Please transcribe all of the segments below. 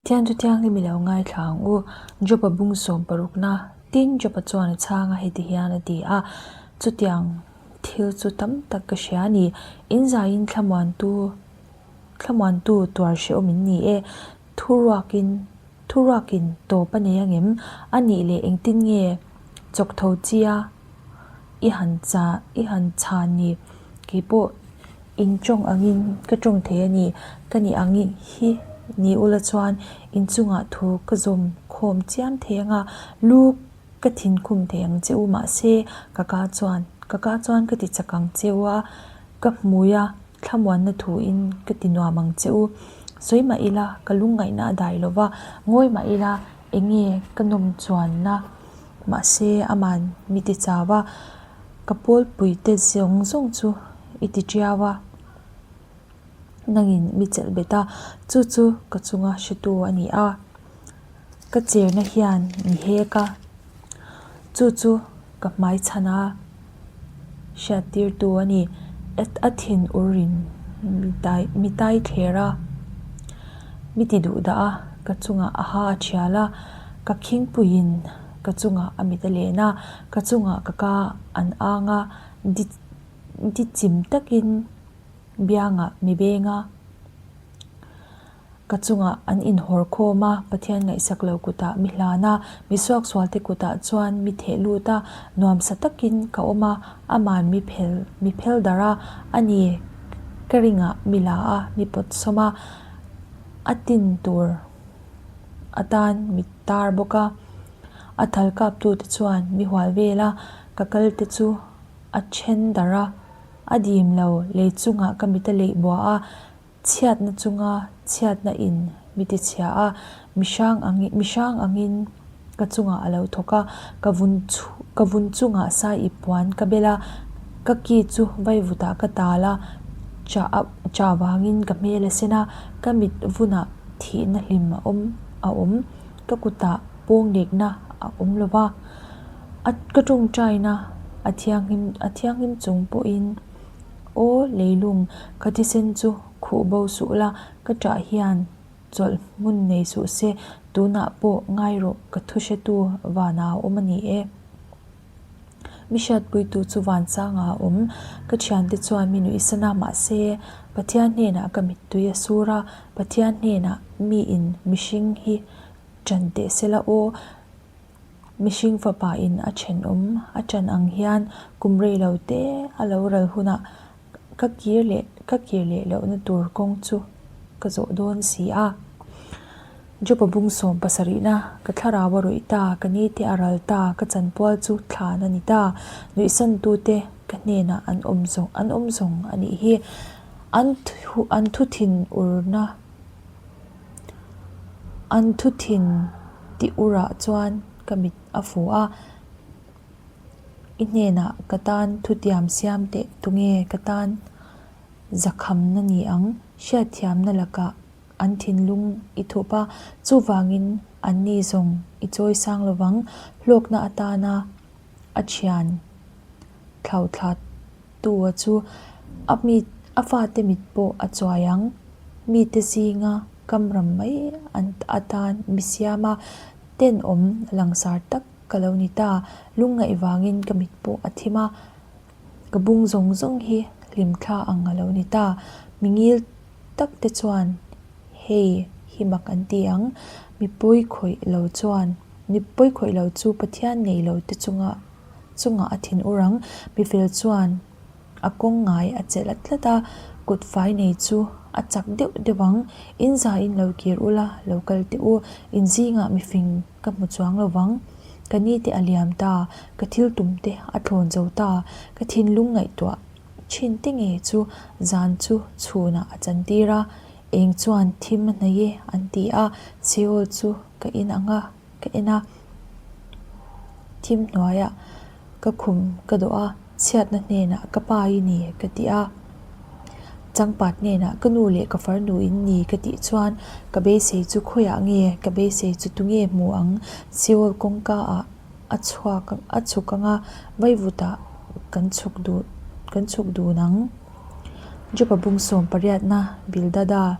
Pathian chu thianghlim i lo ngaithla ang u. Job-a bung sawm parukna Tin, Job-a chuan a chhang a, heti hian a ti a, Chutiang thil chu tam tak ka hria a ni. In zaiin thlamuantu thlamuantu tuar hrehawm in ni e. Thuruakin thuruakin tawp a nei angem? A nih leh engtin nge chawk tho chia i han cha i han chhan ni? Keipawh in tawng angin ka tawng thei a ni. Ka nih ang hi ni ula chuan in chungah thu ka zawm khawm chiam thei anga lu ka thinkhum thei ang che u mahse ka ka chuan ka ka chuan ka ti chak ang che u a, ka hmui a thlamuanna thu in ka ti nuam ang che u. Sawi mah ila ka lungngaihna a dai lo va, ngawi mah ila eng nge ka nawm chuanna mahse aman mi ti chau a, ka pawlpuite zawng zawng chu i ti tiau a, nangin mi chelh bet a, chu chu ka chunga hretu a ni a, ka cherna hian mi hek a, chu chu ka hmai chhan a hriattirtu a ni, a thin urin mi tai thler a, mi ti duh dah a, ka chungah a ha a thial a, ka khingpuiin ka chungah a mit a len a, ka chungah ka ka an ang a, di di chim takin biangah mi beng a, ka chungah an inhawr khawm a, Pathian ngaihsak lo kutah mi hlan a, mi suaksualte kutah chuan mi theh lut a, nuamsa takin ka awm a, aman mi phel mi phel darh a, a ni ka ringah mi la a, mi pawt sawm a, a tin tur atan mi tar bawk a, a thal kaptute chuan mi hual vel a, ka kal te chu a then darh a, a dim lo lei chungah ka mit a leih bua a, chhiatna chunga chhiatna in mi ti chhia a, mi hrang ang mi hrang angin ka chungah a lo thawk a, ka vun ka vun chungah sai ip puan ka bel a, ka ki chu vaivutah ka tal a, chah a chah vangin ka hmel a sen a, ka mit vunah thihna hlim a awm a awm, ka kutah pawnglekna a awm lo va, a ka tawngtaina a thianghlim a thianghlim chung pawhin aw leilung ka thisen chu khuh bo suh la, ka ṭah hian chawlh hmun nei suh se, tunah pawh ngai rawh ka thu hretu vanah a awm a ni e. Mi hriatpuitu chu vansangah a awm, ka thiante chuan mi nuihsan a, mahse Pathian hnenah ka mittui a sur a, Pathian hnenah miin mihring hi ṭan teh se la aw, mihring fapa in a thenawm a ṭan ang hian kum rei lo te a lo ral hunah ka kir leh ka kir leh lohna tur kawng chu ka zawh dawn si a. Job-a bung sawm pasarihna, ka thlarau a rawih ta, ka ni te a ral ta, ka chanpual chu thlan a ni ta, nuihsantute ka hnenah an awm zawng an awm zawng a nih hi. An thu an thu thin urna an thu thin tih urah chuan ka mit a fu a. I hnenah ka tan thutiam siam teh tunge ka tan zakhamna ni ang hriatthiamna lakah an thinlung i thup a, chuvangin anni zawng i chawi sang lovang hlawkna atana a thian thlauthla tu a chu a mi a fate mit pawh a chuai ang. Mite zinga kamram mai an atan mi siam a, tenawm langsar tak ka lo ni ta. Lungngaih vangin ka mit pawh a thim a, ka bung zawng zawng hi hlimthla ang a lo ni ta. Mi ngil tak te chuan hei hi mak an ti ang. Mi pawi khawih lo chuan mi pawi khawih lo chu Pathian nei lo te chunga chungah a thin ur ang. Mifel chuan a kawng ngai a chelh a tlat a, kut fai nei chu a chak deuh deuh ang. In zaiin lo kir ula, lo kal teh u. In zingah mifing ka hmu chuang lo vang. Ka ni te a liam ta, ka thil tum te a thlawn zo ta, ka thinlung ngaihtuah thin te nge chu zan chu chhunah a chantir a, eng chuan thim a hnaih e an ti a, Seol chu ka in ang a. Ka en a, thim hnuaiah ka khum ka dawh a, chhiatna hnenah ka pa i ni ka ti a, changpat hnenah ka nu leh ka farnu in ni ka tih chuan ka beisei chu khawiah nge ka beisei chu tunge hmu ang Seoul kawngka ah a chhuak a chhuk ang a, vaivutah kan chhuk duh kan chhuk dun ang. Job-a bung sawm pariatna Bildada.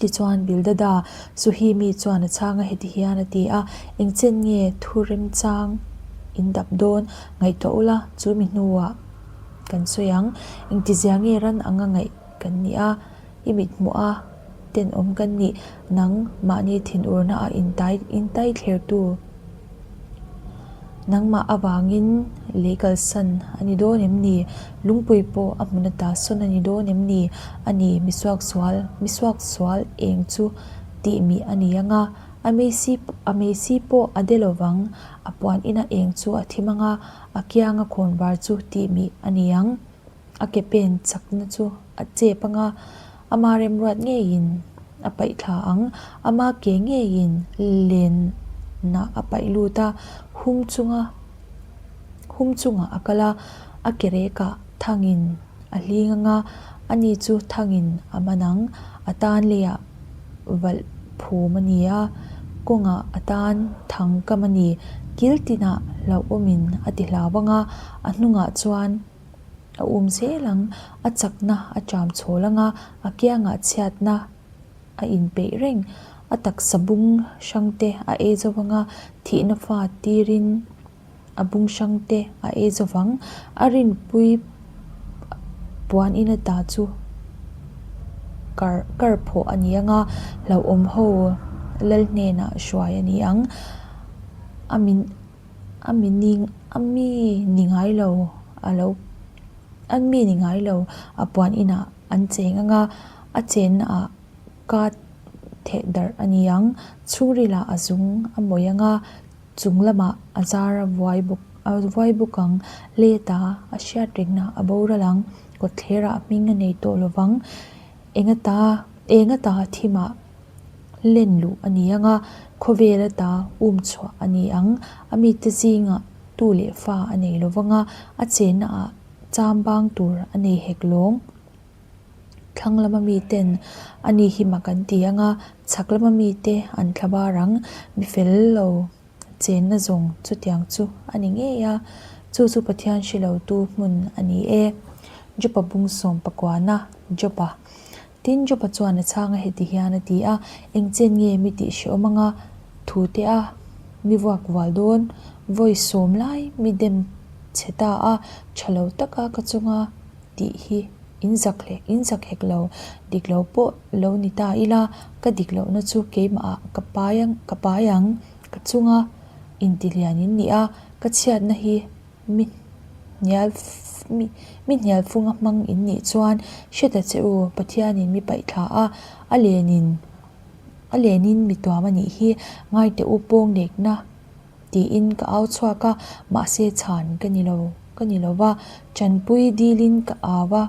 Tichuan, Bildada, Suhi mi chuan a chhang a, heti hian a ti a, Engchen nge thu remchang in dap dawn? Ngaihtuah ula, chu mi hnuah kan sawi ang. Engtizia nge ran anga ngaih kan nih a, i mithmuh a tenawm kan nih? Nang mahni thinurna a intai intai thlertu nangmah avangin lei kalsan a ni dawn em ni? Lungpui pawh a hmun ata sawn a ni dawn em ni? A ni, mi suaksual, mi suaksual eng chu tih mih a ni ang a, a meisi a meisi pawh a de lo vang, a puan ina eng chu a thim ang a, a kianga khawnvar chu tih mih a ni ang. A ke pen chakna chu a chep ang a, ama remruat ngeiin a paih thla ang. Ama ke ngeiin lenah a paih lut a, hum chunga hum chungah a kal a, a ke rekah thangin a hling ang a, ani chu thangin a man ang. A tan leiah valh phum a ni a, kawngah a tan thang kam a ni. Kil tinah hlauhawmin a ti hlau ang a, a hnungah chuan. A um zel ang, a chakna a ṭam chhawl ang a, a kiangah chhiatna a inpeih reng. A taksa bung hrangte a ei zo vang a, thihna fa tirin a bung hrangte a ei zo vang. A rinpui puan in ata chu kar kar phawh a ni ang a, hlauhawm ho lal hnenah hruai a ni ang. A min. A mi ning a mi ni ngai lo a lo a mi ni ngai lo a puan inah an cheng ang a, a chenna ah ka theh darh a ni ang. Chhungril ah a zung a mawih ang a, chung lamah a zar a vuai bawk a vuai bawk ang. Let a a hriat rengna a boral ang. Kawtthler ah hming a nei tawh lovang. Eng ata eng ata thim ah. Len luh a ni ang a, khawvel ata um chhuah a ni ang. A mite zingah tu leh fa a nei lo vang a, a chenna ah cham bang tur a nei hek lawng. Thlang lama miten a ni hi mak an ti ang a, chhak lama mite an thla bar ang. Mi fel lo chenna zawng chutiang chu a ni ngei a, chu chu Pathian hre lotu hmun a ni e. Jopa bung sawm pakuana Jopa. Tin, Joba chuan a chhang a heti hian a ti a, Eng chen nge mi tih hrehawm anga thu te a mi vuak vual dawn? Vawi sawm lai mi dem chhe ta a, tha lo taka ka chunga tih hi in zak hlek in zak hek lo, dik lo pawh lo ni ta ila, ka dik lohna chu keimahah ka pai ang ka pai ang, ka chunga intihlian in ni a, ka chhiatna hi Mi hnial mi hnial funga hmang in nih chuan hre ta che u, Pathianin mi paih thla a, a lenin a lenin mi tuam a nih hi, ngai teh u pawng lekna tiin ka au chhuak a, mahse chhan ka ni lo ka ni lo va, tanpui dilin ka au a,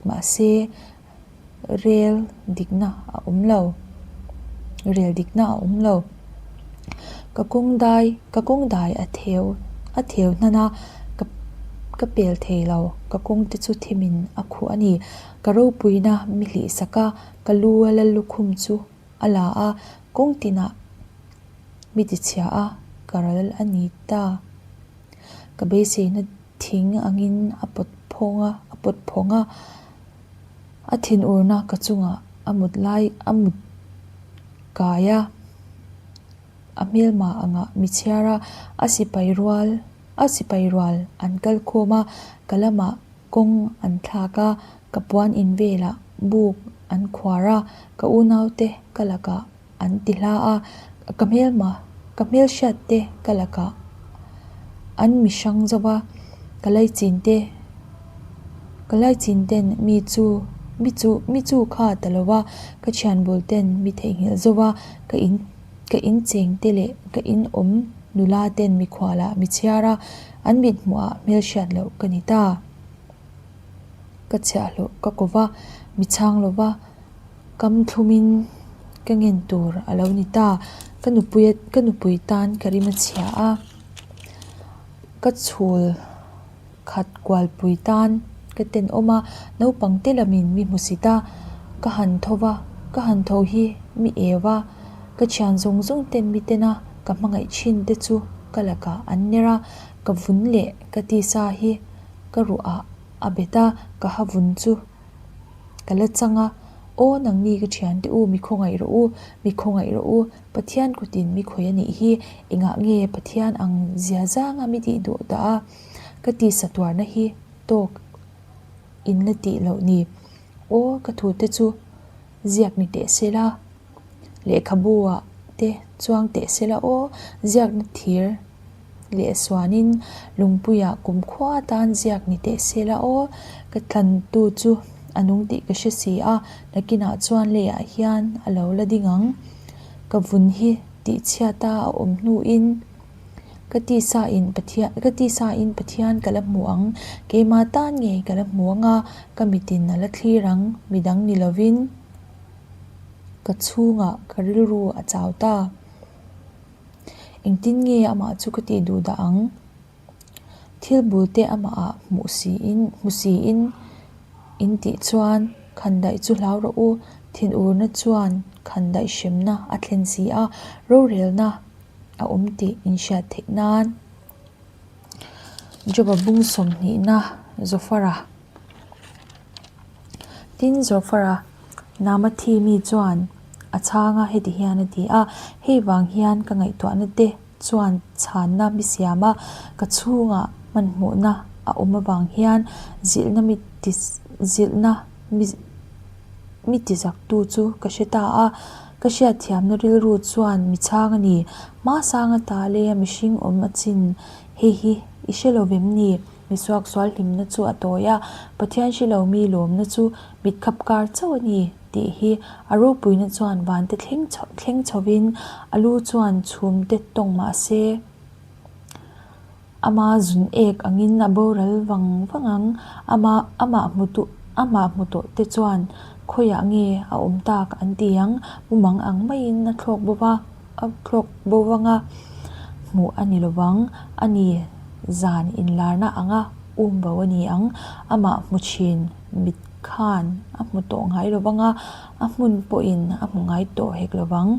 mahse Rel dikna a awm lo. Rel dikna a awm lo. Ka kawng dai ka kawng dai a theu a theu hnan a, ka ka pel thei lo. Ka kawng te chu thimin a khuh a ni. Ka ropuina mi hlih sak a, ka lu a la lukhum chu a la a, kawng tinah mi tichhia a, ka ral a ni ta. Ka beiseina thing angin a pawt phawng a, a pawt phawng a. A thinurna ka chungah a mut lai a mut kai a, a hmelma angah mi chhiar a, a sipai rual a sipai rual an kal khawm a, ka lamah kawng an thlak a, ka puan in velah buk an khuar a, ka unaute ka lakah An ti hla a, ka hmelma, ka hmelhriat te ka lakah an mi hrang zo va, ka laichin te, ka laichin ten mi chu, mi chu, mi chu kha ta lo va, ka thianbul ten mi theihnghilh zo va, ka in, ka in cheng te leh ka in awm nula ten mikhualah mi chhiar a, an mithmuhah hmelhriat loh ka ni ta. Ka chhiahhlawh ka ko va, mi chhang lo va. Kam thlumin ka ngen tur a lo ni ta. Ka nupui ka nupui tan ka rim a chhia a, ka chhul khat kualpui tan ka tenawm a, naupang te lamin mi hmusit a, ka han tho va, ka han tho hi mi eu a, ka thian zawng zawng ten mi tena ka hmangaih thin te chu ka lakah an ner a, ka vun leh ka tisa hi ka ruah a bet a, ka ha vun chu. Ka la chang a. Aw nangni ka thiante u, mi khawngaih rawh u, mi khawngaih rawh u, Pathian kutin mi khawih a nih hi, engah nge Pathian ang zia zanga mi tih duh dah a, ka tisa tuarna hi tawk in la tih loh ni. Aw ka thute chu ziak ni teh se la, lehkhabu ah te chuang teh se la aw, ziakna thir leh suanin lungpuiah kumkhua atan ziak ni teh se la aw, ka thlantu chu a nung tih ka hre si a, nakinah chuan leiah hian a lo la ding ang. Ka vun hi tihchhiata a awm hnuin ka tisa in Pathian ka tisa in Pathian ka la hmu ang, keimah tan ngei ka la hmu ang a, ka mitin a la thlir ang, midang ni lovin ka chhungah ka rilru a chau ta. Engtin nge amah chu ka tih duh dah ang? Thil bul te amah ah hmuh siin hmu siin in tih chuan khandaih chu hlau rawh u, thinurna chuan khandaih hremna a thlen si a, rorelna a awm tih in hriat theih nan. Joba bung sawmhnihna Zofara. Tin, Zofara Namathi mi chuan a chhang a, heti hian a ti a, Hei vang hian ka ngaihtuahna te chuan chhanna mi siam a, ka chhungah hmanhmawhna a awm avang hian zilhna mi ti zilhna mi mi tizaktu chu ka hre ta a, ka hriatthiamna rilru chuan mi chhang a ni. Hmasanga ta leia mihring awm a chin hei hi i hre lo vem ni? Mi suaksual hlimna chu a tawi a, Pathian hre lo mi lawmna chu mitkhap kar chauh a ni tih hi a ropuina chuan vante thleng thleng chhovin a lu chuan chhum te tawng mah se ama zun ek angin a boral vang vang ang. Ama amah hmu tu amah hmu tawh te chuan khawiah nge a awm tak an ti ang, mumang ang maiin a thlawk bo va. A thlawk bo vang a, hmuh a ni lovang, a ni zan inlarna anga um bo a ni ang, amah hmu thin mit khan a hmu tawh ngai lovang a, a hmun pawhin a hmu ngai tawh hek lovang.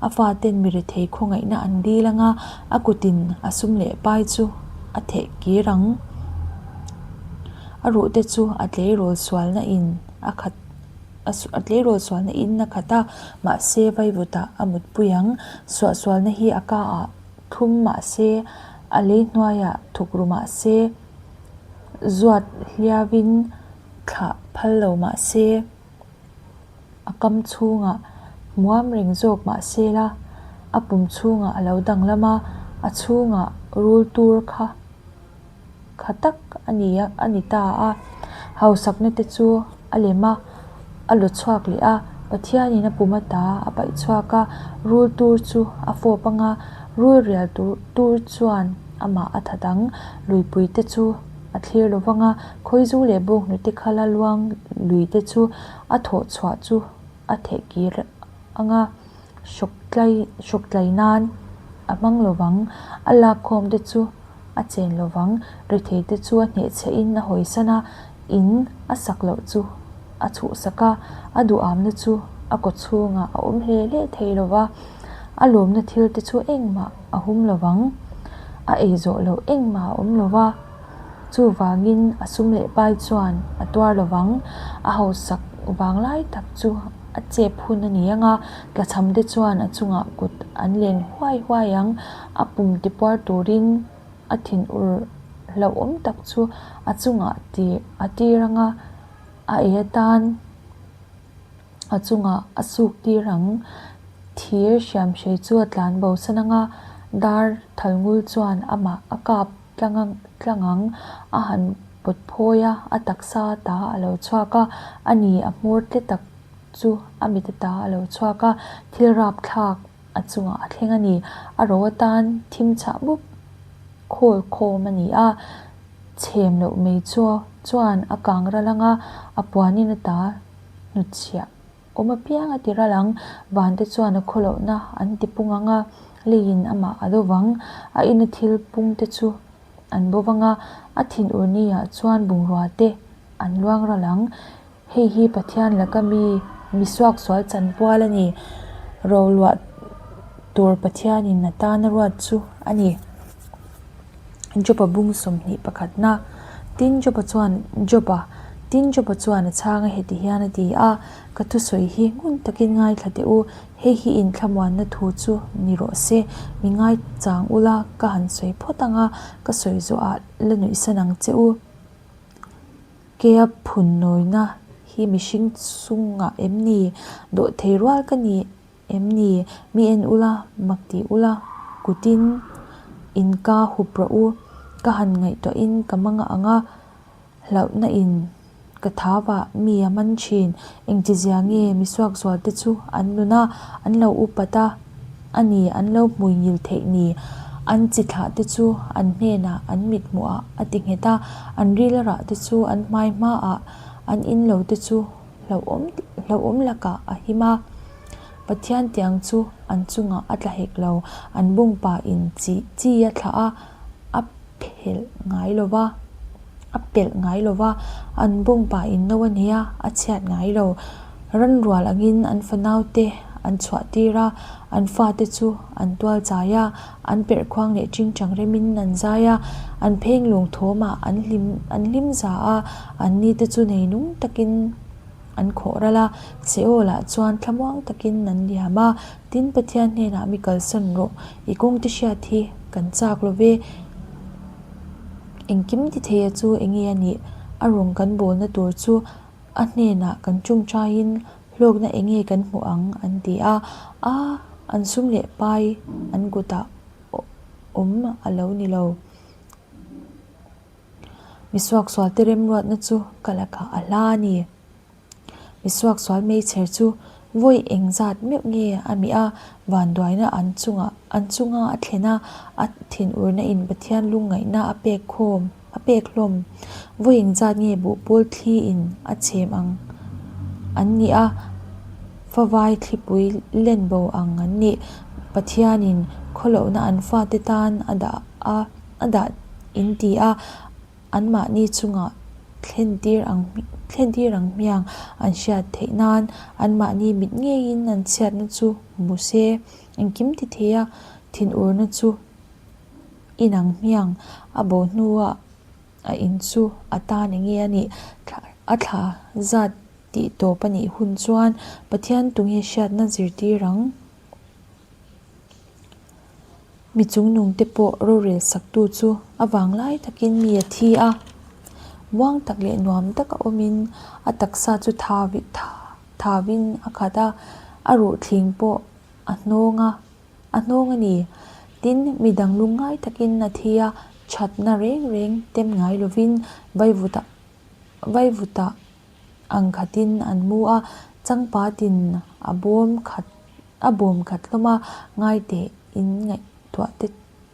A faten mi rethei khawngaihna an dil anga, a kutin a sum leh pai chu a theh kir ang. A ruhte chu a tleirawl sualna in a khat. A tleirawl sualna in a khat a, mahse vaivutah a mutpui ang. Suahsualna hi a ka ah thlum mahse, a lei hnuaiah thuk ru mahse, zuat hliavin thlah phal lo mahse, a kam chhungah hmuam reng zawk mahse la, a pum chhungah a lo danglam a, a chhungah rul tur kha. Kha tak a ni a, a ni ta a. Hausakna te chu a lem a, a lu chhuak leh a. Pathianin a pum ata a paih chhuak a, rul tur chu a fawp ang a, rul rial tur tur chuan amah a that ang. Luipui te chu a thlir lo vang a, khawizu leh bawnghnute khala luang lui te chu a thawh chhuah chu a theh kir ang a, hrawk tlai hrawk tlai nan a hmang lo vang. A lak khawm te chu. A chen lovang, retheite chu a hnehchhehin a hawisan a, in a sak loh chu a chhuhsak a, a duhamna chu a kaw chhungah a awm hle hle thei lo va, a lawmna thil te chu engmah a hum lovang, a ei zawh loh engmah a awm lo va, chuvangin a sum leh pai chuan a tuar lovang, a hausak vanglai tak chu a chep hun a ni ang a, tlachham te chuan a chungah kut an len huai huai ang. A pum tipuar turin a thinur hlauhawm tak chu a chungah tih a tir ang a, a ei atan a chungah a suk tir ang. Thir hriamhrei chu a tlan bo san ang a, dar thalngul chuan amah a kap tlang ang tlang ang. A han pawt phawi a, a taksa ta a lo chhuak a, a ni a hmur tle tak chu a mit ata a lo chhuak a, thil rapthlak a chungah a thleng a ni. A ro atan thim chhah bup khawl khawm a ni a, chhem loh mai chu chuan a kang ral ang a, a puanin a ta hnutchhiah awm apiang a ti ral ang. Vante chuan a khawlohna an ti pung ang a, leiin amah a do vang. A ina thil pung te chu an bo vang a, a thinur niah chuan bungrua te an luang ral ang. Hei hi Pathian laka mi mi suaksual chanpual a ni. Roluah tur Pathianin a tan a ruat chu a ni. Joba bung 21 pakhatna. Tin, Joba chuan Joba. Tin, Joba chuan a chhang a heti hian a ti a, Ka thusawi hi ngun takin ngaithla teh u, hei hi inthlamuanna thu chu ni rawh se, mi ngaichang ula ka han sawi phawt ang a, ka sawi zawhah la nuihsan ang che u. Keia phun nawina hi mihring chungah em ni? Dawhthei rual ka ni em ni? Mi en ula, mak ti ula, kutin in ka hup rawh u. Ka han ngaihtuahin ka manga ang a, hlauhna in ka thau ah mi a man thin. Engtizia nge mi suakzual te chu an nun a, an lo upat a, a ni an lo hmui ngil theih ni. An chi thlah te chu an hnenah an mit hmuh ah a ti nghet a, an ril a rah te chu an hmai hma ah an in lo te chu hlauhawm hlauhawm lakah a him a. Pathian tiang chu an chungah a tla hek lo, an bawngpa in chi chi a thlah a, a phelh ngai lo va. A pelh ngai lo va, an bawngpa in no a nei a, a chhiat ngai lo. Ranrual angin an fanaute an chhuah tir a, an fate chu an tual chai a, an perhkhuang leh tingtang remin an zai a, an pheng lung thawmah an hlim an hlim za a, an nite chu nei nung takin an khawh ral a, Seol-ah chuan thlamuang takin an liam a, tin Pathian hnenah mi kalsan rawh, i kawngte hriat hi kan chak lo ve. Engkim ti theia chu enge a nih? A rawng kan bawlna tur chu a hnenah kan tawngtaiin hlawkna enge kan hmuh ang an ti a, a an sum leh pai an kutah awm a lo ni lo. Misuaksualte remruatna chu ka lakah a hla a ni. Misuaksual meichher chu vawi engzat meuh nge a mih a, vanduaina an chungah an chunga a thlen a, a thinurna in Pathian lungngaihna a pek khawm a pek hlawm. Vawi engzat nge buhpawl thli in a chhem ang an nih a, favai thlipui len bo ang an nih. Pathianin khawlohna an fate tan a dah a a dah in ti a. Anmahni chungah thlentir ang thlentir ang hmiang an hriat theih nan anmahni mit ngeiin an chhiatna chu hmu se, engkim ti thei a, thinurna chu inang hmiang a bo hnuah a in chu a tan enge a nih a thla zat tih tawp a nih hun chuan Pathian tunge hriatna zirtir ang. Mi chungnungte pawh rorel saktu chu a vanglai takin mi a thi a, muang tak leh nuam taka awmin a taksa chu thavin a khat a, a ruhthling pawh a hnawng a, a hnawng a ni. Tin, mi dang lungngai takin a thi a, thatna reng reng tem ngai lovin vaivutah vaivutah ang khatin an mu a, changpatin a bawm khat A bawm khat hlawm a, ngai teh in ngaihtuah te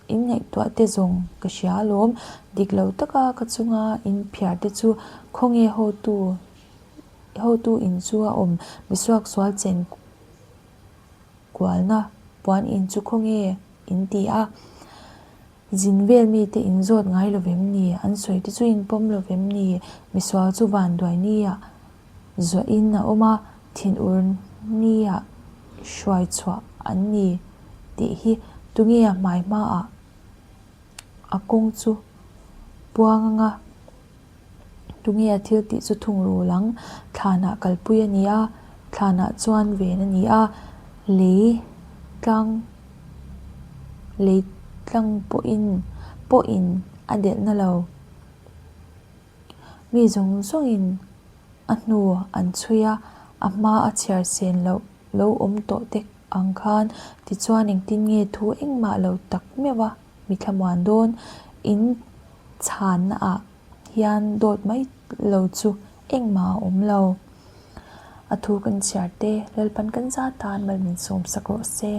in ngaihtuah te zawng ka hria alawm, dik lo taka ka chunga in phiar te chu khawnge hotu hotu in chu a awm, misuaksual chen kualna puan in chu khawnge in ti a, zin vel mite in zawt ngai lo vem ni, an sawi te chu in pawm lo vem ni, misual chu vanduai nia. Zuahin a awm a, thinur nia hruai chhuah an ni tih hi tunge a hmai hmaah a kawng chu puang anga tunge a thil tih chu thung rul ang, thlanah kalpui a ni a, thlanah chuan ven a ni a, lei tlang lei tlang pawhin pawhin a delhna lo. Mi zawng zawngin a hnu an chhui a, a hma a chhiar sen loh lo awm tawh te ang khan tichuan engtin nge thu engmah lo tak meuh a mi thlamuan dawn in chhanna ah hian dawt mai lo chu engmah a awm lo. A thu kan chhiar te Lalpan kan za tan mal min sawm sak rawh se.